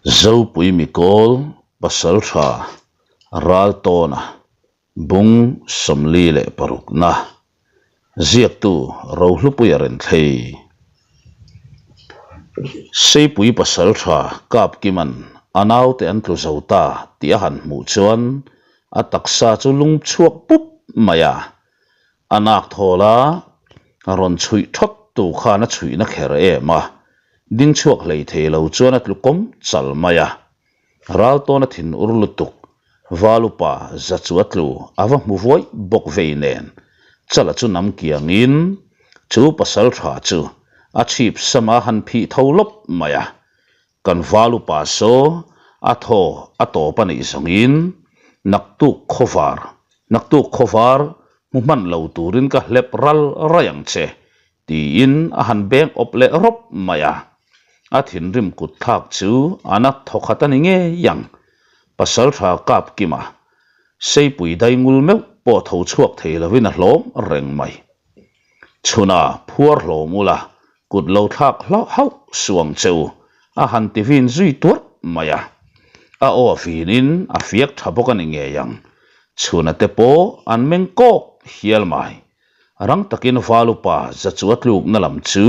Zopui Mikawl Pasaltha Raltawna Bung 46 na Ziaktu Rohlupuia Renthlei Seipui Pasaltha Kapkiman a naute an tlu zo ta tih a han hmuh chuan a taksa chu lung chhuak pup mai a. A nak thawl a, rawn chhuih thawt tu khan a chhuihna kher em a, ding chhuak hlei thei lo chuan a tlu kawm chal mai a. Ral tawn a thin ur lutuk, val upa za chu a tlu a va hmu vuai bawk vei nen, chala chu nam kiangin chu pasal tha chu a chhip sama han phih tho lawp mai a. Kan val upa saw a thaw a tawp a nih zawngin naktuk khawvar, naktuk khawvar hmu hman lo turin ka hlep ral raih ang che, tiin a han beng awp leh rawp mai a. A thinrim kut thlak chu a na thawkhat a ni ngei ang. Pasaltha kap kima Seipui daingul meuh pawh tho chhuak thei lovin a hlawm reng mai. Chhuna phuar hlawm ula, kut lo thlak hlauh hauh suang che u, a han ti vin zui tuarh mai a. A aw a vinin a fiak tha bawk a ni ngei ang. Chhuna te pawh an meng kawk hial mai. Rang takin Valupa za chu a tlukna lam chu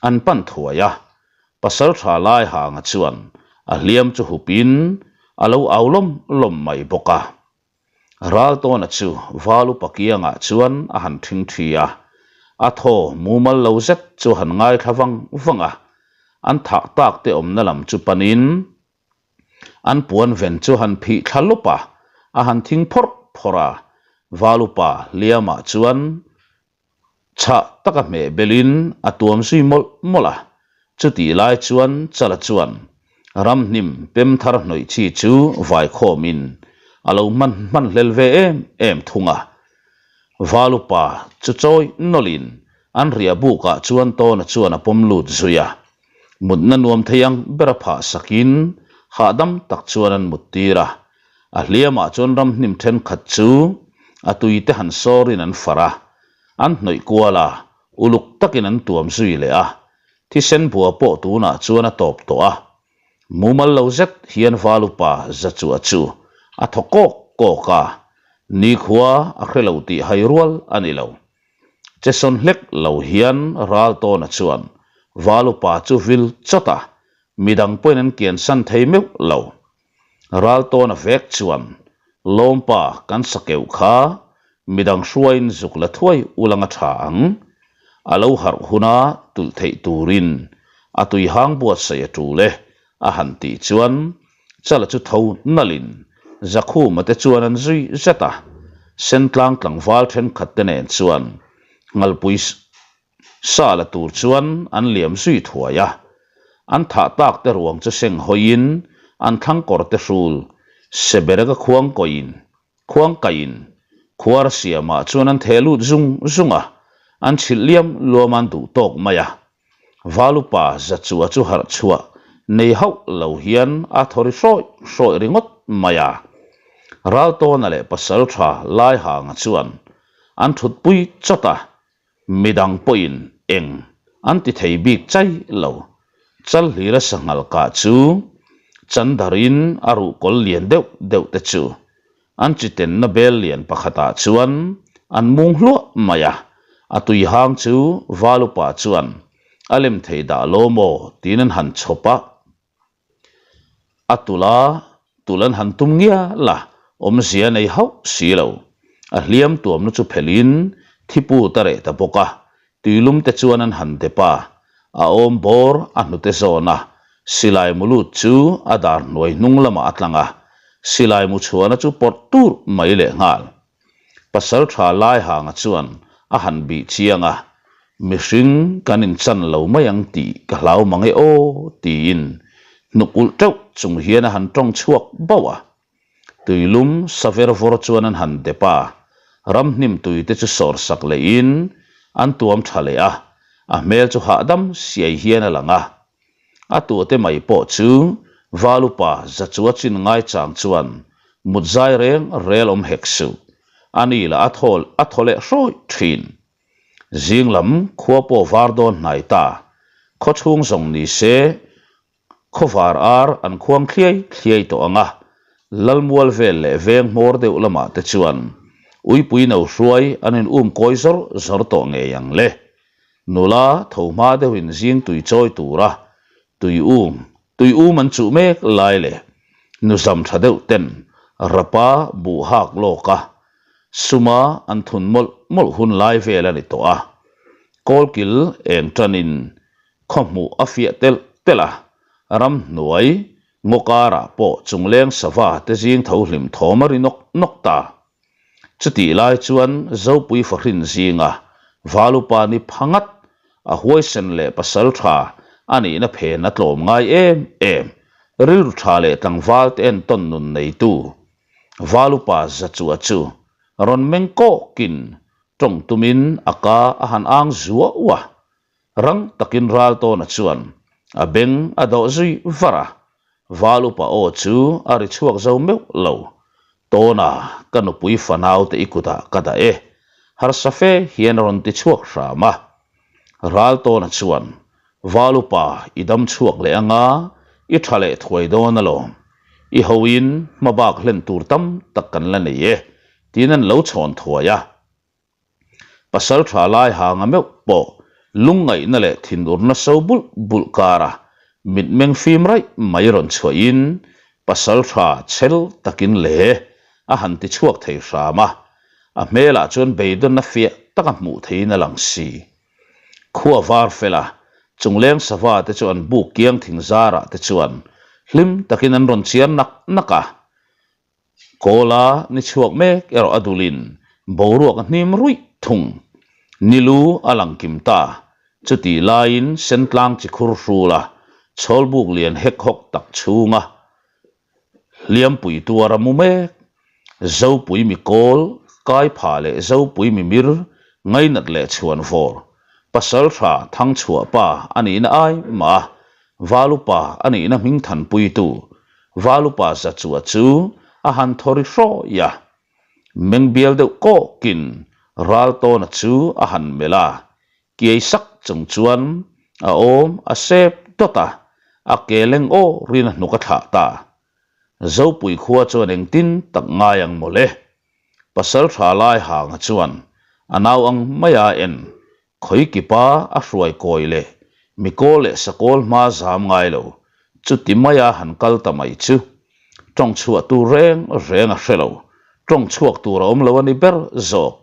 an pan thuai a. Pasal tha lai hanga chuan a hliam chu hupin a lo au lawm lawm mai bawk a. Raltawna chu Valu pakiangah chuan a han ṭhing ṭhi a, a thaw mumal lo zet chu han ngaithla vang vang a, an thah tak te awmna lam chu panin an puan ven chu han phih thla lawp a, a han thing phawrh phawrh a, Valupa hliamah chuan Chhah taka hmeh belin a tuam zui mawlh mawlh a, chutih lai chuan Chala chuan ramhnim pem thar hnawih chi chu vaikhawmin a lo hman hman hlel ve em em thung a. Valupa chu chawi nawlhin an riah bukah chuan Tawna chuan a pawm lut zui a, mutna nuam thei ang ber a phah sakin hahdam tak chuan an mut tir a, A hliamah chuan ramhnim thenkhat chu a tuite han sawrin an farh a, an hnawih kual a, uluk takin an tuam zui leh a. Thisen bua pawh tunah chuan a tawp tawh a. Mumal lo zet hian Valupa Zachua chu a thaw kawk kawk a, nikhua a hre lo tih hai rual a ni lo. Chesawn hlek lo hian Raltawna chuan Valupa chu vil chawt a, midang pawhin an kiansan thei meuh lo. Raltawna vek chuan Lawmpa kan sakeuh kha midang hruaiin zuk la thuai ulanga tha ang. A lo harh huna tulh theih turin a tuihang buatsaih a tul e, a han tih chuan Chala chu tho nalhin Zakhuma te chuan an zui zet a, Sentlang tlangval thenkhat te nen chuan Nghalpui Sa la tur chuan an liam zui thuai a, an thah tak te ruang chu seng hawiin an thlang kawr te hrul Sebereka khuang kawiin khuang kaiin khuar siamah chuan an theh lut zung zung a, an chhilh liam luam an duh tawk mai a. Valupa Zachua chu harh chhuah nei hauh lo hian a thaw ri hrawih hrawih ringawt mai a. Raltawna leh Pasaltha Laihanga chuan an thutpui chawt a, Midang pawhin eng an ti thei bik chai lo. Chalhlira sanghal kah chu Chandarin a ruhkawl lian deuh deuh te chu an chitenna bel lian pakhatah chuan an mung hluah mai a, a tui hang chu Valupa chuan a lem thei dah lo maw tiin an han chhawp a. A tula tul an han tum ngial a, awmzia nei hauh si lo. A hliam tuamna chu phelhin thipu ta reh ta bawk a, tuilum te chuan an han dep a, a awm bawr a hnute zawn a, silai mu lut chu a dar hnuai hnung lamah a tlang a, silai mu chhuahna chu pawrh tur mai lehnghal. Pasal tha Laihanga chuan a han bih chiang a, Mihring kan inchan lo mai ang tih ka hlau mang e aw, tiin hnuk ulh teuh chung hian a han tawng chhuak bauh a. Tuilum sa ver vawr chuan an han dep a, ramhnim tui te chu sawr sak lehin an tuam tha leh a, a hmel chu hahdam siai hian a lang a. A tuahte mai pawh chu Valupa Zachua chin ngaichang chuan mut zai reng rel awm hek suh. A ni lah a thawl a thaw leh hrawih thin. Zing lam khua pawh var dawn hnai ta. Khaw chhung zawng ni se. Khawvar ar an khuang thliai thliai tawh ang a, Lalmual vel leh veng hmawr deuh lamah te chuan uipui no hruai an in um kawi zawr zawr tawh ngei ang le. Nula tho hma deuhin zing tui chawi tura tui um tui um an chuh mek lai leh nu zam tha deuh ten rapa buh hak lawk a suma an thun mawlh mawlh hun lai vel a ni tawh a. Kawlkil eng tanin khaw hmuh a fiah telh telh a, ramhnuai ngaw karah pawh chungleng sava te zing tho hlim thawm a ri nawk nawk ta. Chutih lai chuan Zopui fahrin zinga Valupa ni pha ngat, a huaisen leh pasal tha a nihna phen a tlawm ngai em em, rilru tha leh tlangval te entawn nun neitu Valupa Zachua chu rawn meng kawkin tawng tumin a ka a han ang zuau a. Rang takin Raltawna chuan a beng a dawh zui var a, Val upa aw chu a ri chhuak zo meuh lo. Tawna, ka nupui fanau te i kutah ka dah e, harsa fe hian a rawn ti chhuak hram a. Raltawna chuan, Val upa i dam chhuak leh anga i tha leh thuai dawn alawm. I hoin hmabak hlen tur tam tak kan la nei e, tiin an lo chhawn thuai a. Pasal tha lai hanga meuh pawh lungngaihna leh thinurna so bulh bulh kara mitmeng fim raih mai rawn chhuahin pasal tha chhel takin le a han ti chhuak thei hram a, a hmelah chuan beidawnna fiah taka hmuh theihin a lang si. Khua var fel a, chungleng sava te chu an buk kiang thing zarah te chuan hlim takin an rawn chiar nak nak a, Kawla ni chhuak mek erawh a dulin boruak a hnim ruih thung. Ni lu a lang kim ta. Chutih laiin Sentlang chi khur hrul a, chhawlbuk lian hek hawk tak chhunga hliampui tuar a mu mek. Zopui mi kawl, kaipha leh Zopui mi mir ngainat leh chhuan vawr. Pasaltha Thangchhuah pa a nihna ai mah a, Valupa a nihna hming thanpuitu Valupa Zachua chu a han thaw ri hrawi a, meng bial deuh kawkin Raltawna chu a han melh a, kiai sak chung chuan a awm a sep dawt a, a ke leng aw rin a hnuk a thlah ta. Zopui khua chuan engtin tak ngai ang mawle. Pasal tha lai hanga chuan a nau ang maia en Khawi kipa a hruai kawi leh mi kawl leh sakawl hma zam ngai lo, chuti maia han kal ta mai chu tawng chhuah tur reng reng a hre lo, tawng chhuak tur a awm lo a ni ber zawk.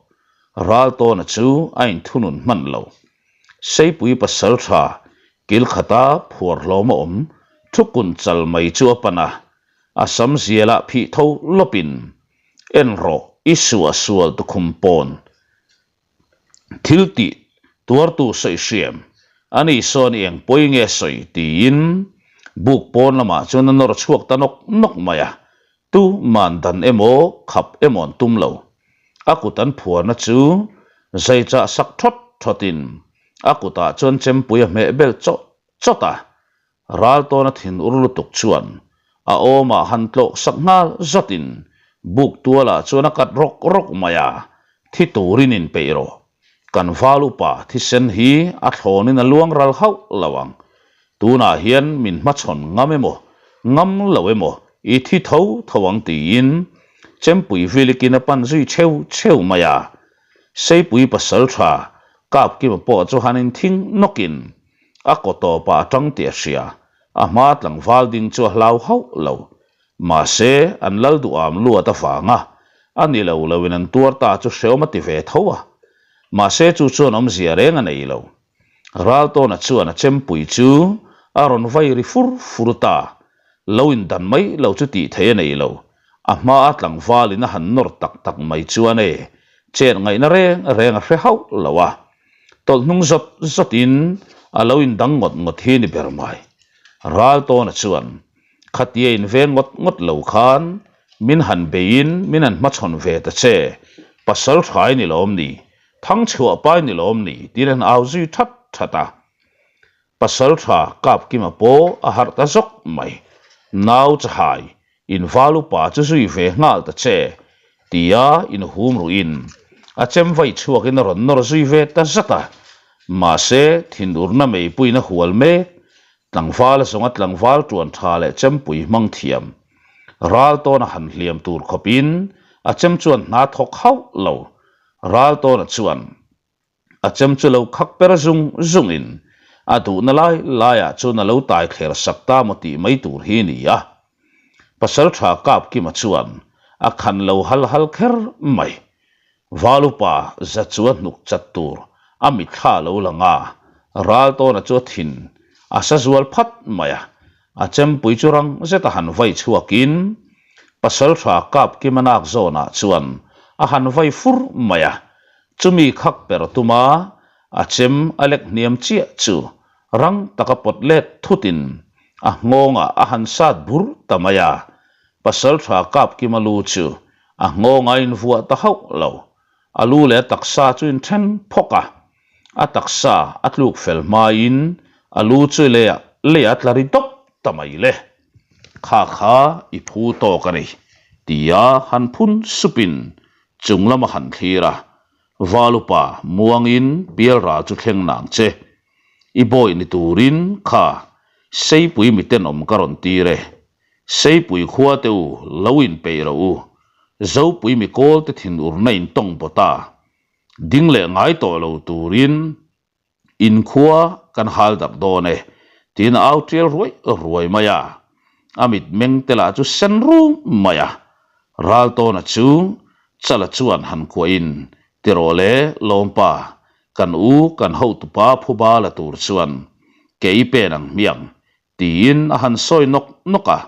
Raltawna chu a inthunun hman lo. Seipui pasal tha kil khata phuar hlawm a awm thukun chal mai chu a pan a, a sam zialah phih tho lawpin, En rawh, i suah sual tukhum pawn Thil tih tuartu sawi hriam, a ni sawn i eng pawi nge sawi tiin buk pawn lamah chuan a nawr chhuak ta nawk nawk mai a, tu man dan emaw khap emaw an tum lo. A kut an phuarna chu zai chah sak thawt thawtin a kutah chuan chempui a hmeh bel chawt chawt a, Raltawna thin ur lutuk chuan a awmah han tlawh sak nghal zatin buk tualah chuan a kat rawk rawk mai a, thi turin inpeih rawh. Kan val upa thisen hi a thlawnin a luang ral hauh lo ang. Tunah hian min hmachhawn ngam emaw, ngam lo emaw i thi tho tho ang tiin Chempui vilikin a pan zui cheu cheu mai a. Seipui pasal tha Kapkima pawh chu han inthing nawkin A kaw tawpah a tang tih a hria, a hma tlangval ding chu a hlau hauh lo. Mahse, an lal duham luat avanga a ni lo loin an tuar ta chu hreawm a ti ve tho a. Mahse, chu chuan awmzia reng a nei lo. Raltawna chuan a chempui chu a rawn vai ri fur fur ta. Lo indan mai lo chu tih theih a nei lo. A hmaa tlangvalin a han nawr tak tak mai chuan e, chet ngaihna reng reng a hre hauh lo a. Tawlh hnung zawt zawtin a lo indang ngawt ngawt hi ni ber mai. Raltawna chuan, Khatia inveng ngawt ngawt lo khan min han beiin min han hmachhawn ve ta che, pasal hrai ni lawm ni, thangchhuah pai ni lawm ni tiin an au zui that that a. Pasal tha Kapkima pawh a harh ta zawk mai. Nau chahai In val upa chu zui ve nghal ta che, tia inhum ruhin a chem vai chhuakin a rawn nawr zui ve ta zat a. Mahse, thinurna meipuiin a hual mek. Tlangval a zawnga tlangval tuan tha leh chempui hmang thiam. Ral tawna han hliam tur khawpin a chem chuan hna thawk hauh lo. Ral tawna chuan a chem chu lo khak per zung zungin a duhna lai laiah chuan a lo tai thler sak ta maw tih mai tur hi ni a. Pasaltha Kapkima chuan a khan lo hal hal kher mai. Valupa za chu a hnuk chat tur a mitthla lo lang a, Raltawna chu a thin a sa zual phat mai a, a chempui chu rang zeta han vai chhuakin Pasaltha Kapkima nak zawnah chuan a han vai fur mai a, chumi khak per tuma a chem a lek hniam chiah chu rang taka pawt let thutin a nghawngah a han sat bur ta mai a, Pasaltha Kapkima lu chu A nghawng a invuah ta hauh lo. A lu leh a taksa chu inthen phawk a. A taksa a tluk fel hmain a lu chu leiah leiah a tla ri dawp ta mai le. Kha kha i phu tawk a ni, tia han phun supin chung lam a han thlir a. Valupa muangin pialral chu thleng nang che. I bawi ni turin kha Seipui mitenawm ka rawn tir e. Seipui khua te u, lo inpeih rawh u. Zopui mi kawl te thin urna in tawng bawt a, ding leh ngai tawh lo turin in khua kan hal darh dawn e, tiin a au tial ruai ruai mai a. A mit meng te lah chu sen rum mai a. Raltawna chu Chala chuan han kuahin, Tirawh le, Lawmpa, kan u kan hotupa phuba la tur chuan ke i pen ang hmiang, Tiin a han sawi nawk nawk a,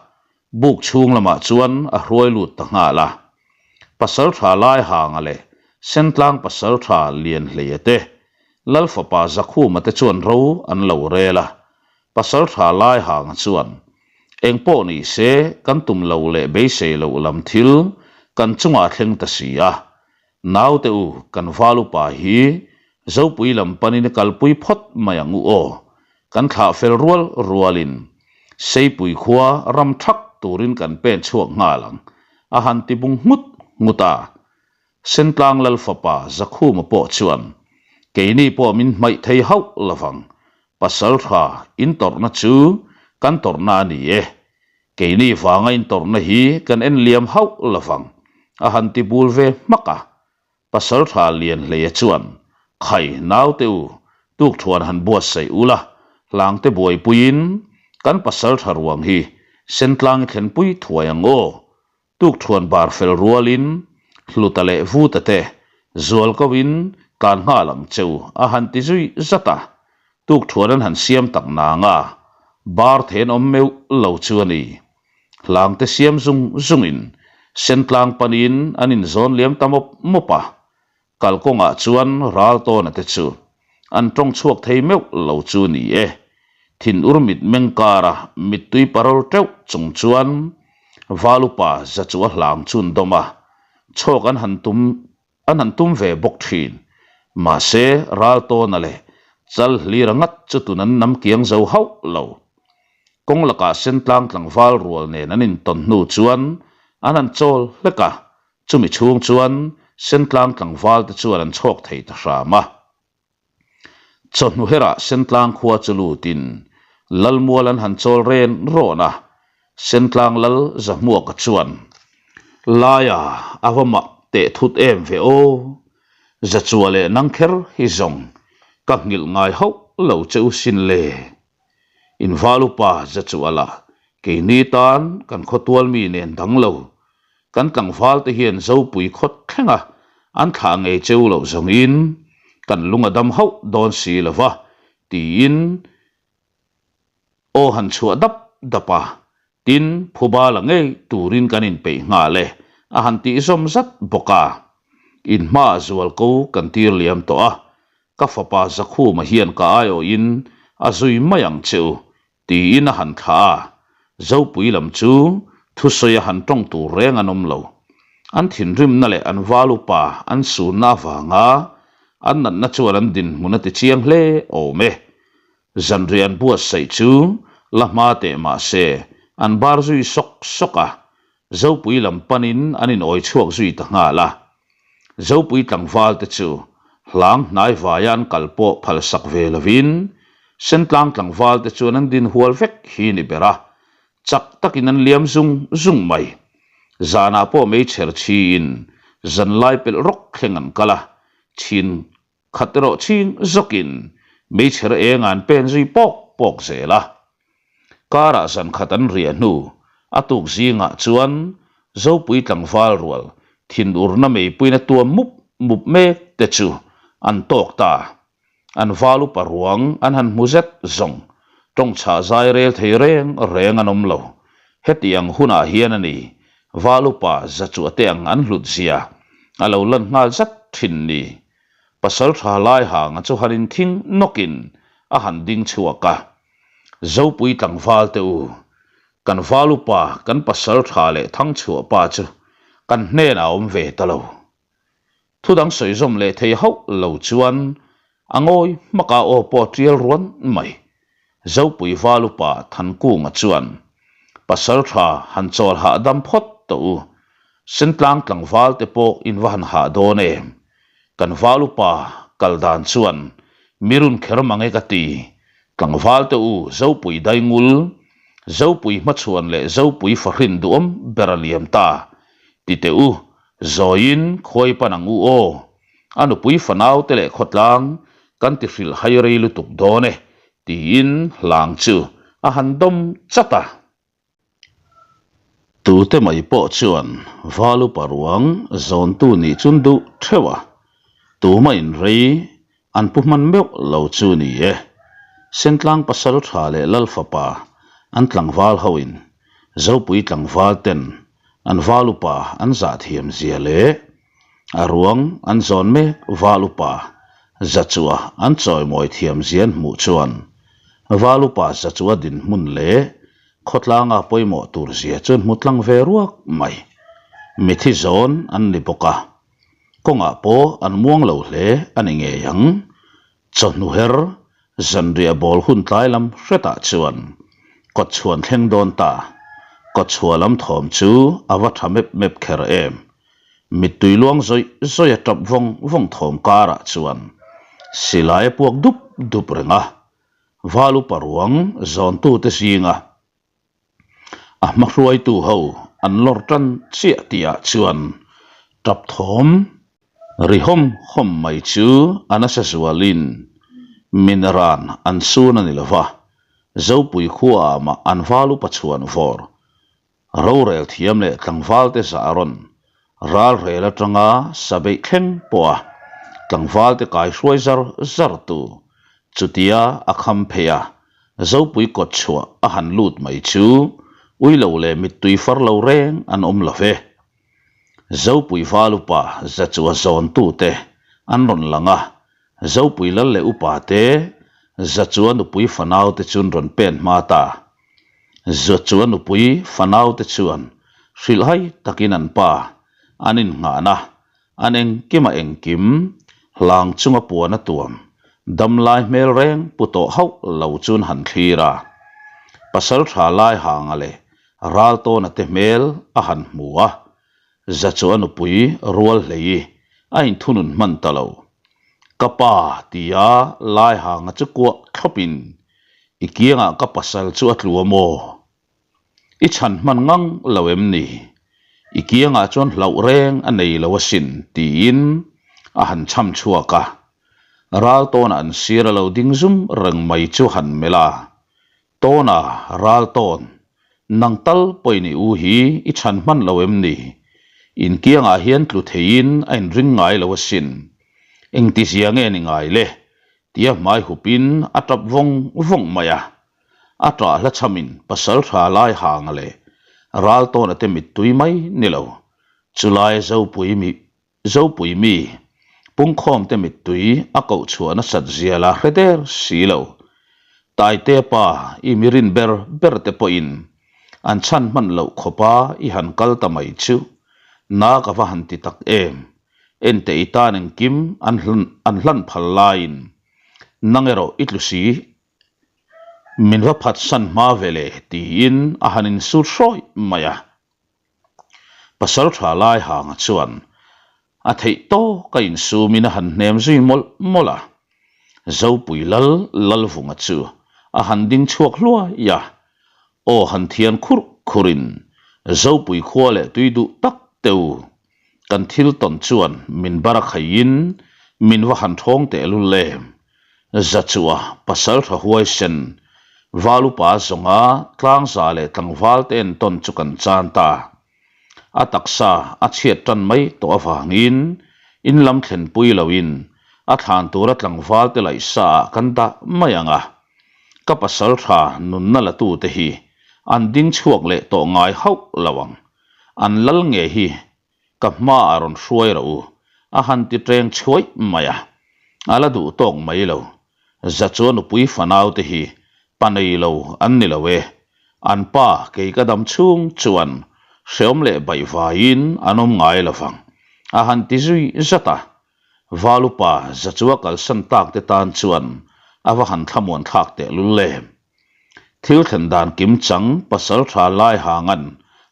buk chhung lamah chuan a hruai lut ta nghal a. Pasaltha Laihanga leh Sentlang Pasaltha Lianhleia te, Lal fapa Zakhuma te chuan ro an lo rel a. Pasaltha Laihanga chuan, Eng pawh ni se, kan tum lo leh beisei loh lam thil kan chungah a thleng ta si a, Naute u, kan val upa hi Zopui lam panin i kalpui phawt mai ang u aw. Kan thlah fel rual rualin Seipui khua ram thak turin kan pen chhuak nghal ang, a han ti bung nghut nghut a. Sentlang Lal fapa Zakhuma pawh chuan, Keini pawh min hmaih thei hauh lovang, Pasaltha intawrhna chu kan tawrhna a ni e. Keini vanga intawrhna hi kan en liam hauh lovang, a han ti bul ve hmak a. Pasaltha Lianhleia chuan, Khai, naute u, tukthuan han buatsaih ula, hlangte buaipuiin kan pasaltha ruang hi Sentlang i thlenpui thuai ang aw. Tukthuan bar fel rualin Hluta leh Vuta te zual koin tlan nghal ang che u a han ti zui zat a. Tukthuan an han siam tak nang a, bar then awm meuh lo chu a ni. Hlangte siam zung zungin Sentlang panin an inzawn liam ta mawp mawp a. Kalkawngah chuan Raltawna te chu an tawng chhuak thei meuh lo chu ni e. Thinur mit meng kara mittui parawl teuh chung chuan Valupa za chu a hlang chun dawm a, chhawk an han tum an han tum ve bawk thin. Mahse Raltawna leh Chal hlira ngat chu tun an nam kiang zo hauh lo. Kawng lakah Sentlang tlangval rual nen an intawn hnu chuan an han chawl hlek a, Chumi chhung chuan Sentlang tlangval te chuan an chhawk thei ta hram a. Chawhnu herah Sentlang khua chu lutin Lalmual an han chawl ren rawn a, Sentlang lal Zahmuaka chuan, Laia a va mak teh thut em ve aw, Zachua leh nang kher hi zawng ka nghilh ngai hauh lo che u sin le. Inval upa Zachua lah keini tan kan khawtual mi nen dang lo Kan tlangval te hian Zopui khawt thlenga an thlah ngei cheu loh zawngin kan lung a dam hauh dawn si lo va, tiin aw han chhuah dap dap a, tin phuba la ngei turin kan inpeih nghal e, a han tih zawm zat bawk a. In hmaah zualko kan tir liam tawh a, ka fapa Zakhuma hian ka aiawhin a zui mai ang che u, Tiin a han thlah a, Zopui lam chu thusawi a han tawng tur reng an awm lo. An thinrimna leh an val upa an sunna avanga an natna chuan an dinhmun a ti chiang hle awm e. Zanriah an buatsaih chu la hma teh mah se an bar zui sawk sawk a, Zopui lam panin an inawi chhuak zui ta nghal a. Zopui tlangval te chu hlang hnai vaia an kal pawh phalsak ve lovin. Sentlang tlangval te chuan an din hual vek hi ni ber a, chak takin an liam zung zung mai. Zanah pawh meichher chhiin zanlai pelh rawk thleng an kal a, chhin khat erawh chhing zawkin meichher eng an pen zui pawk pawk zel a. Karah zan khat an riah hnu a tuk zingah chuan Zopui tlangval rual thinurna meipuina tuam mup mup mek te chu an tawk ta. An val upa ruang an han hmu zet zawng tawngchhah zai rel thei reng reng an awm lo. Hetiang hunah hian a ni val upa zachuah te ang an hlut zia a lo lan nghal zat thin ni. Pasal tha lai hanga chu han inthing nawkin a han ding chhuak a. Zopui tlangval te u, kan val upa kan pasal tha leh thangchhuah pa chu kan hnenah a awm ve ta lo. Thu dang sawi zawm leh thei hauh lo chuan a ngawi hmak a aw pawh a tial ruan mai. Zopui val upa Thankunga chuan pasal tha han chawl hahdam phawt tawh u, Sentlang tlangval te pawh in va han hah dawn em? Kan val upa kal dan chuan mi run kher mang e ka ti. Tlangval te u Zopui Daingul, Zopui hmachhuan leh Zopui fahrin duhawm ber a liam ta. Ti teh u, zawiin khuai pan ang u aw. A nupui fanau te leh khawtlang kan ti hrilh hai rei lutuk dawn e, tiin hlang chu a han dawm chat a. Tute mai pawh chuan val upa ruang zawntu nih chun duh theuh a, tuma inrei an pu hman meuh lo chu ni e. Sentlang pasal tha leh lal fapa an tlangval hoin Zopui tlangval ten an val upa an zah thiam zia leh a ruang an zawn mek val upa Zachua an chawimawi thiam zia an hmuh chuan val upa Zachua dinhmun leh Khawtlanga pawimawh tur zia chu hmu tlang ve ruak mai. Mithi zawn an ni bawk a, kawngah pawh an muang lo hle a ni ngei ang. Chawhnu her zanriah bawl hun tlai lam hretah chuan kawtchhuan thleng dawn ta. Kawtchhuah lam thawm chu a va tha mep mep kher em. Mittui luang zawih zawih a tap vawng vawng thawm karah chuan silai a puak dup dup reng a. Val upa ruang zawntute zinga a hmahruaitu ho an lawr tan chiah tihah chuan tap thawm ri hawm hawm mai chu a nasa zualin min ran an sun a ni lova, Zopui khuaah mah an val upa chhuan vawr Rorel thiam leh tlangvalte zah a rawn ralrel atanga sa beih thleng pawh a tlangvalte kaihruai zar zar tu chutia a kham phei a, Zopui kawt chhuah a han lut mai chu ui lo leh mittui far lo reng an awm lo ve. Zopui val upa Zachua zawntute an rawn lang a, Zopui lal leh upa te Zachua nupui fanaute chun rawn pen hma ta. Zachua nupui fanaute chuan hrilhhai takin an pa an innghahna, an engkima engkim hlang chunga puan a tuam damlai hmel reng pu tawh hauh lo chun han thlir a. Pasaltha Laihanga leh Raltawna te hmel a han hmu a, Zachua nupui rual hlei a inthunun hman ta lo. Ka pa tia Laihanga chu kuah thlawpin I kiangah ka pasal chu a tlu a maw? I chhan hman ngang lo em ni? I kiangah chuan hlauh reng a nei lo asin tiin a han chham chhuak a. Ral tawnah an sir a lo ding zum reng mai chu han melh a. Tawna ral tawn, nang tal pawhin i u hi i chhan hman lo em ni? In kiangah hian tlu theiin a inring ngai lo asin. Engtizia nge ni ngai le? Tia hmai hupin a tap vawng vawng mai a. A tah hla chhamin pasal tha lai hanga leh ral tawna te mittui mai ni lo. Chulai Zopui mi Zopui mi pungkhawm te mittui a koh chhuah nasat zia la hre der si lo. Taite pa i mi rin ber ber te pawhin an chhan hman loh khawpa i han kal ta mai chu na ka va han ti tak em. Enteh i tan engkim an an hlan phal laiin nang erawh i tlu si min va phatsan hma ve le tiin a han insut hrawih mai a. Pasal tha lai hanga chuan a theih tawk a insumin a han hnem zui mawlh mawlh a. Zopui lal Lalvunga chu a han ding chhuak hluai a, aw han thian khurh khurhin Zopui khua leh tui duh tak te u, kan thil tawn chuan min bar a khaihin min va han thawng tehlul em? Zachua pasal tha huaisen Valupa zawnga tlangza leh tlangval te entawn chu kan chan ta. A taksa a chhiat tan mai tawh avangin in lam thlenpui loin a thlan tura tlangval te laihsa ah kan dah mai ang a. Ka pasal tha nunna la tute hi an ding chhuak leh tawh ngai hauh lo ang. An lal nge hi ka hmaah rawn hruai rawh u, a han ti ṭeng chhuaih mai a. A la duh tawk mai lo. Zachua nupui fanau te hi pa nei lo an ni lo e. An pa kei ka dam chhung chuan hreawm leh baihvaiin an awm ngai lo vang, a han ti zui zat a. Valupa Zachua kalsan tak te tan chuan a va han thlamuan thlak tehlul em. Thil thlen dan kim chang pasal tha lai hangan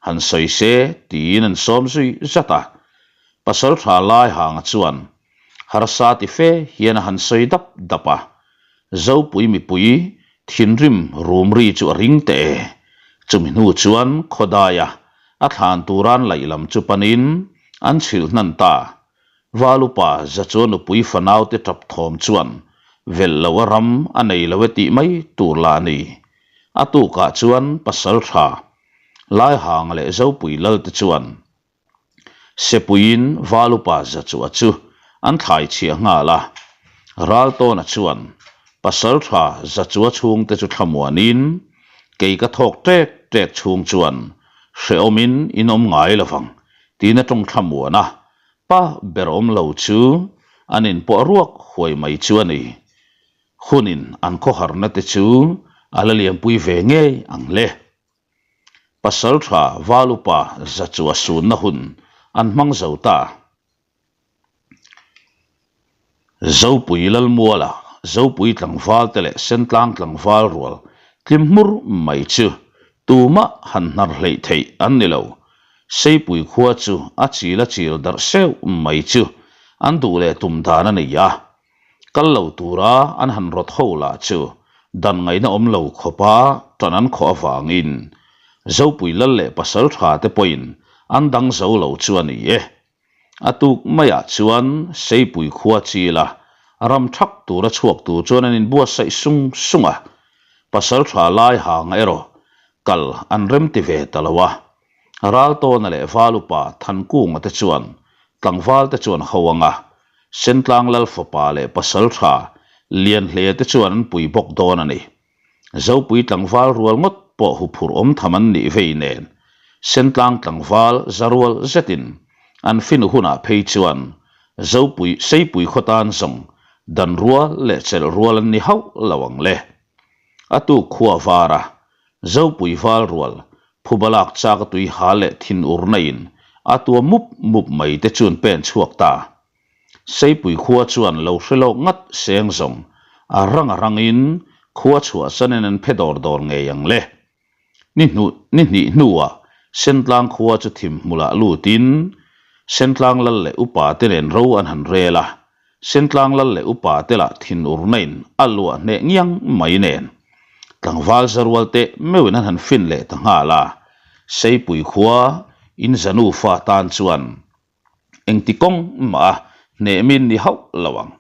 han sawi se tiin an sawm zui zat a. Pasal tha lai hanga chuan harsa ti fe hian a han sawi dap dap a. Zopui mipui thinrim rum ri chu a ring teh e. Chumi hnu chuan khawdaia a thlan turan laih lam chu panin an chhilh hnan ta. Valupa Zachua nupui fanaute tap thawm chuan velh loh a ram a nei lo e tih mai tur lah a ni. A tukah chuan pasal tha Laihanga leh Zopui Lalte chuan Sepuiin Valupa Zachua chu an thlai chhiah nghal a. Raltawna chuan pasal tha Zachua chhungte chu thlamuanin kei ka thawk ṭek ṭek chhung chuan hrehawmin in awm ngai lovang tiin a tawng thlamuan a. Pa ber awm lo chu an inpawh ruak huai mai chu a ni. Hunin an khawharna te chu a la liampui ve ngei ang le. Pasal tha Valupa Zachua sunna hun an hmang zo ta. Zopui Lalmuala, Zopui tlangval te leh Sentlang tlangval rual tlim hmur mai chu tumah han hnar hleih theih an ni lo. Seipui khua chu a chil a chil darh seuh mai chu an duh leh tum dan a ni a. Kal lo tura an han rawt ho lah chu dan ngaihna awm lo khawpa tan an khawh avangin Zopui Lal leh Pasaltha te pawhin an dang zo lo chu a ni e. A tuk maiah chuan Seipui khua chila ram thak tura chhuak tur chuan an inbuatsaih sung sung a, Pasaltha lai hanga erawh kal an remti ve ta lo a. Raltawna leh Valupa Thankunga te chuan tlangval te chuan ho anga Sentlang Lal fapa leh Pasaltha Lianhleia te chuan an pui bawk dawn a ni. Zopui tlangval rual ngawt pawh huphurh awm tham an nih vei nen, Sentlang tlangval za rual zetin an fin hunah phei chuan Zopui Seipui khaw tan zawng dan rual leh chelh rual an ni hauh lo ang le. A tuk khua var a, Zopui val rual phuba lak chak a tui hal leh thin urna in a tua mup mup mai te chuan pen chhuak ta. Seipui khua chuan lo hre lawk ngat seng zawng a rang a rangin khua chhuah chanin an phe dawr dawr ngei ang le. Ni hnu ni hnih hnuah Sentlang khua chu thim hmulah lutin Sentlang lal leh upa te nen ro an han rel a, Sentlang lal leh upa te lah thinurna in a luah hneh ngiang mai nen tlangval zarual te meuhin an han fin leh ta nghal a, Seipui khua in zanu fa tan chuan Engti kawng mah a hnehmin ni hauh lo ang.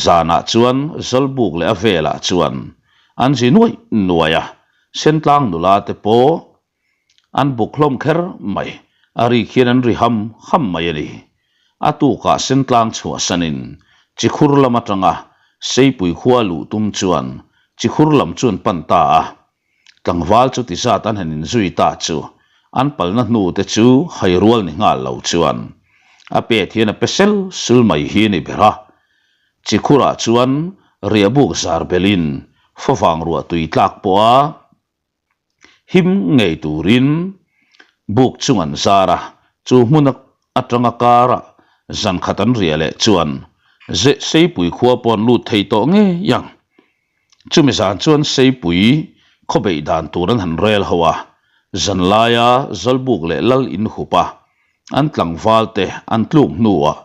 Zanah chuan Zawlbuk leh a velah chuan an zi nuaih nuaih a, Sentlang nula te pawh an buk hlawm kher mai, a rik hian an ri ham ham mai a ni. A tukah Sentlang chhuahsanin Chikhur lam atanga Seipui khua luh tum chuan Chikhur lam chu an pan ta a, Tlangval chu ti zat an han inzui ta chu an palna hnu te chu hai rual ni nghal lo chuan a pet hian a pe sel sul mai hi ni ber a. Chikhurah chuan riahbuk zar belin favang ruah tui tlak pawha him ngei turin buk chung an zar a, chu hmun atanga karah zan khat an riah leh chuan Seipui khua pawh an lut thei tawh ngei ang. Chumi zan chuan Seipui khawbeih dan tur an han rel ho a, zan laia Zawlbuk leh Lal in hup a, an tlangval te an tluk hnuah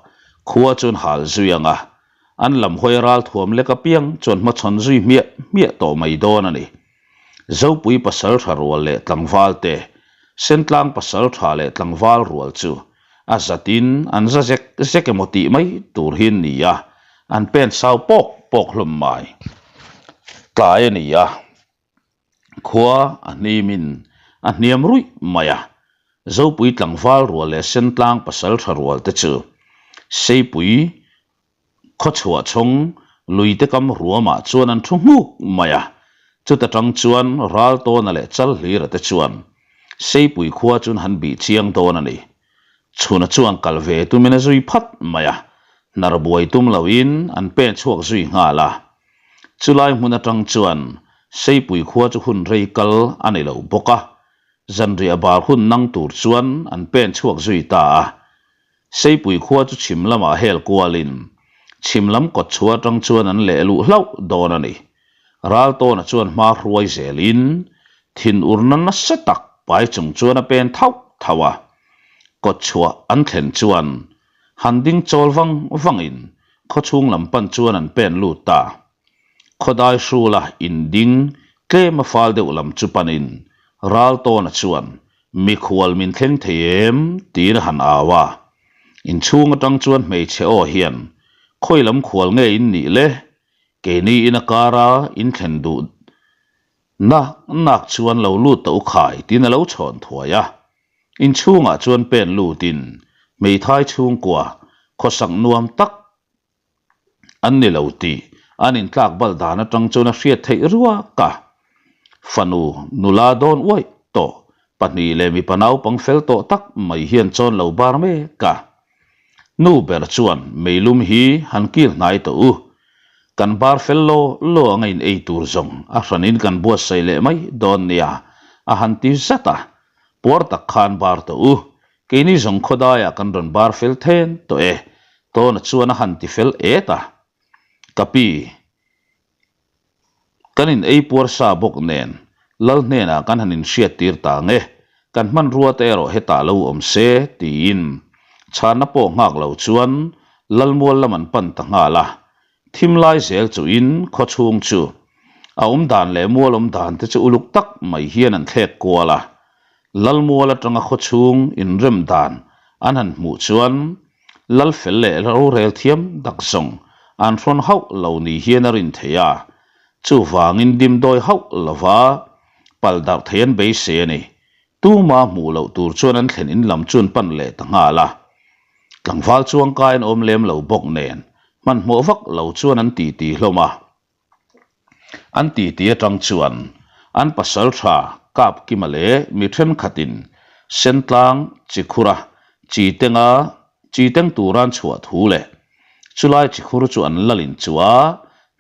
khua chu an hal zui ang a. An lam hawi ralthuam lek apiang chuan hmachhawn zui hmiah hmiah tawh mai dawn a ni. Zopui pasaltha rual leh tlangval te, Sentlang pasaltha leh tlangval rual chu a zatin an za zek zek emaw tih mai tur hi an ni a, an pen sau pawk pawk hlawm mai. Tlai a ni a, khua a hnimin a hniam ruih mai a, Zopui tlangval rual leh Sentlang pasaltha rual te chu Seipui Khawchhuah chhawng luite kam ruamah chuan an thu nghuk mai a, chuta tang chuan Raltawna leh Chalhlira te chuan Seipui khua chu an han bih chiang dawn a ni. Chhuna chuan kal ve tumin a zui phat mai a, hnar buai tum loin an pen chhuak zui nghal a. Chulai hmun atang chuan Seipui khua chu hun rei kal a ni lo bawk a, zanriah bar hun nang tur chuan an pen chhuak zui ta a. Seipui khua chu chhim lamah hel kualin chhim lam kawt chhuah atang chuan an leh luh hlauh dawn a ni. Raltawna chuan hma hruai zelin thin urna nasa tak pai chung chuan a pen thauh thauh a. Kawt chhuah an thlen chuan han ding chawl vang vangin khawchhung lam pan chuan an pen lut ta. Khawdai hrula inding tlem a fal deuh lam chu panin Raltawna chuan Mikhual min thleng thei em? tiin a han au a. Inchhung atang chuan hmeichhe aw hian, Khawi lam khual nge in nih le? Keini in a kara in thlen duh nak nak chuan lo lut ta u khai tiin a lo chhawn thuai a. Inchhungah chuan pen lutin hmeithai chhungkua khawsak nuam tak An ni lo tih an intlak bal dan atang chuan a hriat theih ruak a. Fanu nula dawn uaih tawh pahnih leh mipa naupang fel tawh tak mai hian chawn lo bar mek a. Nu ber chuan meilum hi han kil hnai tawh u. Kan bar fel law law anga in ei tur zawng a hranin kan buatsaih leh mai dawn nia a han ti zat a. Puar tak khan bar tawh u. Keini zawng khawdaiah kan rawn bar fel then tawh e, Tawna chuan a han ti fel et a. Ka pi, kan in ei puar sa bawk nen Lal hnenah kan han inhriat tir ta nge, kan hmanrua te erawh hetah lo awm se, tiin chhanna pawh nghak lo chuan Lal mual lam an pan ta nghal a. Thim lai zel chuhin khawchhung chu a awm dan leh mual awm dan te chu uluk tak mai hian an thlek kual a. Lalmual atanga khawchhung inrem dan an han hmuh chuan Lalfel leh rorel thiam tak zawng an hrawn hauh lo ni hian a rin thei a, chuvangin dimdawi hauh lova pal darh thei an beisei a ni. Tuma hmuh loh tur chuan an thlen in lam chu an pan leh ta nghal a. Tlangval chuangkai an awm lem lo bawk nen hmanhmawh vak lo chuan an titi hlawm a. An titi atang chuan an pasal tha Kapkima leh mi thenkhatin Sentlang Chikhura Chitenga Chiteng turan chhuah thu leh chulai Chikhur chu an lalin chu a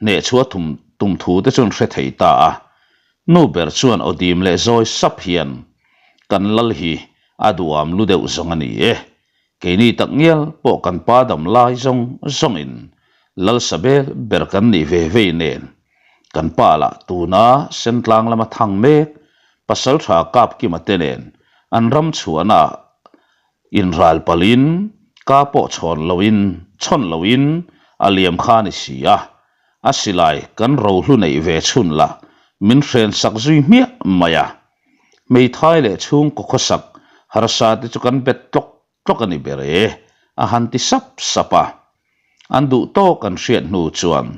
hnehchhuah thum tum thu te chu an hre thei ta a. Nu ber chuan aw dim leh zawi sap hian kan lal hi a duham lu deuh zawng a ni e. Keini tak ngial pawh kan pa dam lai zawng zawngin Lalsa bel ber kan nih ve vei nen kan pa lah tuna Sentlang lama thang mek Pasaltha Kapkima te nen an ram chhuahna ah inral palhin ka pawh chhawn loin chhawn loin a liam kha a ni si a, a silai kan rohlu neih ve chhun lah min hren sak zui hmiah mai a. Hmeithai leh chhungkaw khawsak harsa te chu kan bet tlawk tlawk a ni ber e, a han ti sap sap a. An duh tawk an hriat hnu chuan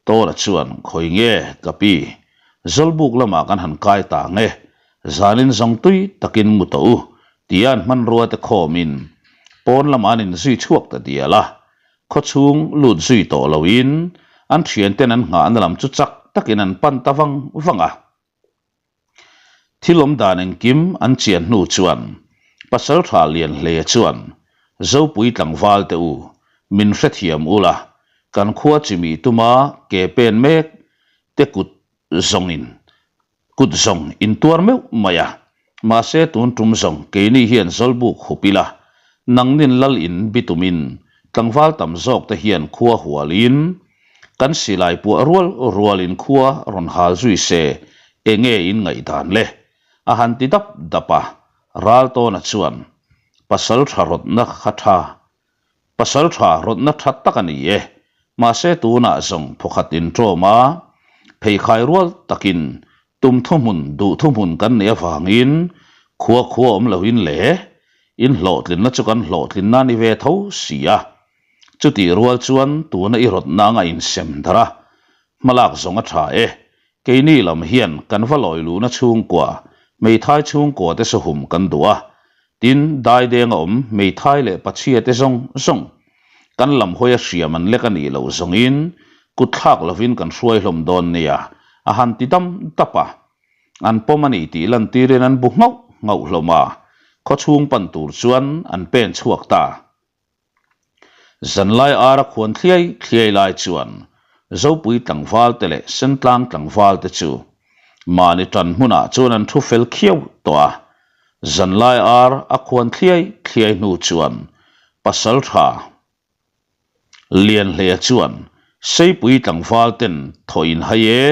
Tawla chuan khawi nge ka pi, Zawlbuk lamah kan han kai ta nge, zanin zawng tui takin mu tawh u, tia an hmanrua te khawmin pawn lamah an inzui chhuak ta dial a. Khawchhung lut zui tawh loin an thianten an nghahna lam chu chak takin an pan ta vang vang a. Thil awm dan engkim an chian hnu chuan Pasaltha Lianhleia chuan Zopui tlangval te u, min hrethiam ula, kan khua chimih tuma ke pen mek te kut zawngin kut zawng in tuar meuh mai a, mahse tun tum zawng keini hian Zawlbuk hup ila, nangnin lal in bitumin tlangval tam zawk te hian khua hualin Kan silai puah rual rualin khua rawn hal zui se, enge in ngaihdan le? A han ti dap dap a, Raltawna chuan, Pasal tha rawtna kha tha, pasal tha rawtna tha tak a ni e. Mahse tunah zawng phawkhat inṭawm a, pheikhai rual takin tum thuhmun duh thuhmun kan neih avangin khua khua awm loin leh in hlawhtlinna chu kan hlawhtlinna a ni ve tho si a. Chutih rual chuan tuna i rawtna anga insem darh a, hmalak zawng a tha e. Keini lam hian kan va lawi luhna chhungkua, hmeithai chhungkua te sawhum kan duh a, tin daideng a awm hmeithai leh pachhia te zawng zawng kan lam hawi a hriam an lek a nih loh zawngin kut thlak lovin kan hruai hlawm dawn nia a han ti dam dap a. An pawm a ni tih lantirin an bu nghauh nghauh hlawm a, khawchhung pan tur chuan an pen chhuak ta. Zanlai ara khuan thliai thliai lai chuan Zopui tlangval te leh Sentlang tlangval te chu mahni tan hmunah chuan an thu fel khiau tawh a. Zanlai ar a khuan thliai thliai hnu chuan Pasaltha Lianhleia chuan Seipui tlangval ten thaw in hai e,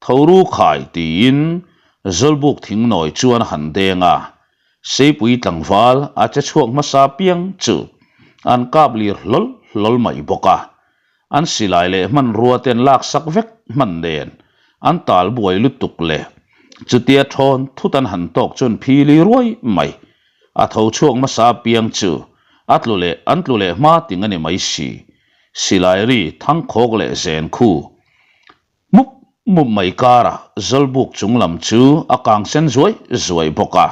tho ru khai tiin Zawlbuk thingnawi chuan a han deng a. Seipui tlangval a che chhuak hmasa piang chu an kap lir hlawl hlawl mai bawk a. An silai leh hmanrua te an laksak vek hman nen an tal buai lutuk leh chutia thawn thut an han tawk chuan phili ruai mai. A tho chhuak hmasa piang chu a tlu leh an tlu leh hma ting a ni mai si. Silai ri thangkhawk leh zen khu Mup mup mai karah Zawlbuk chung lam chu a kang sen zuai zuai bawk a.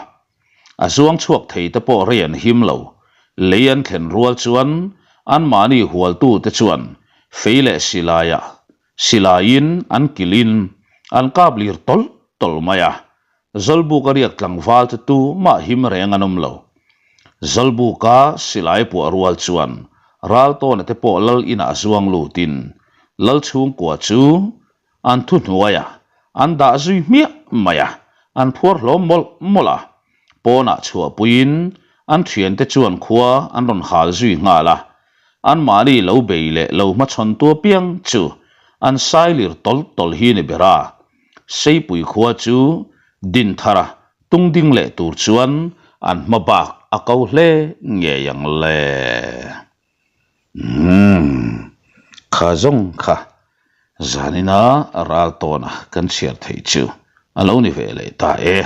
A zuang chhuak thei te pawh rei an him lo. Lei an thlen rual chuan anmahni hualtu te chuan fei leh silaiah silaiin an kilhin an kap lir tawlh tawlh mai a. Zawlbuk a riak tlangval chu tumah him reng an awm lo. Zawlbuka silai puah rual chuan Raltawna te pawh lal inah zuang lutin lal chhungkua chu an thuhnuaiah an dah zui hmiah mai a, an phuar hlawm mawlh mawlh a. Pawnah chhuahpuiin an thiante chuan khua an rawn hal zui nghal a, anmahni lo bei leh lo hmachhawntu apiang chu an sailir tawlh tawlh hi ni ber a. Seipui khua chu Dinthara tungding leh tur chuan an hma bak a ko hle ngei ang le. Umm, kha zawng kha zanina ral tawna kan chhiar theih chu a lo ni ve leh ta e.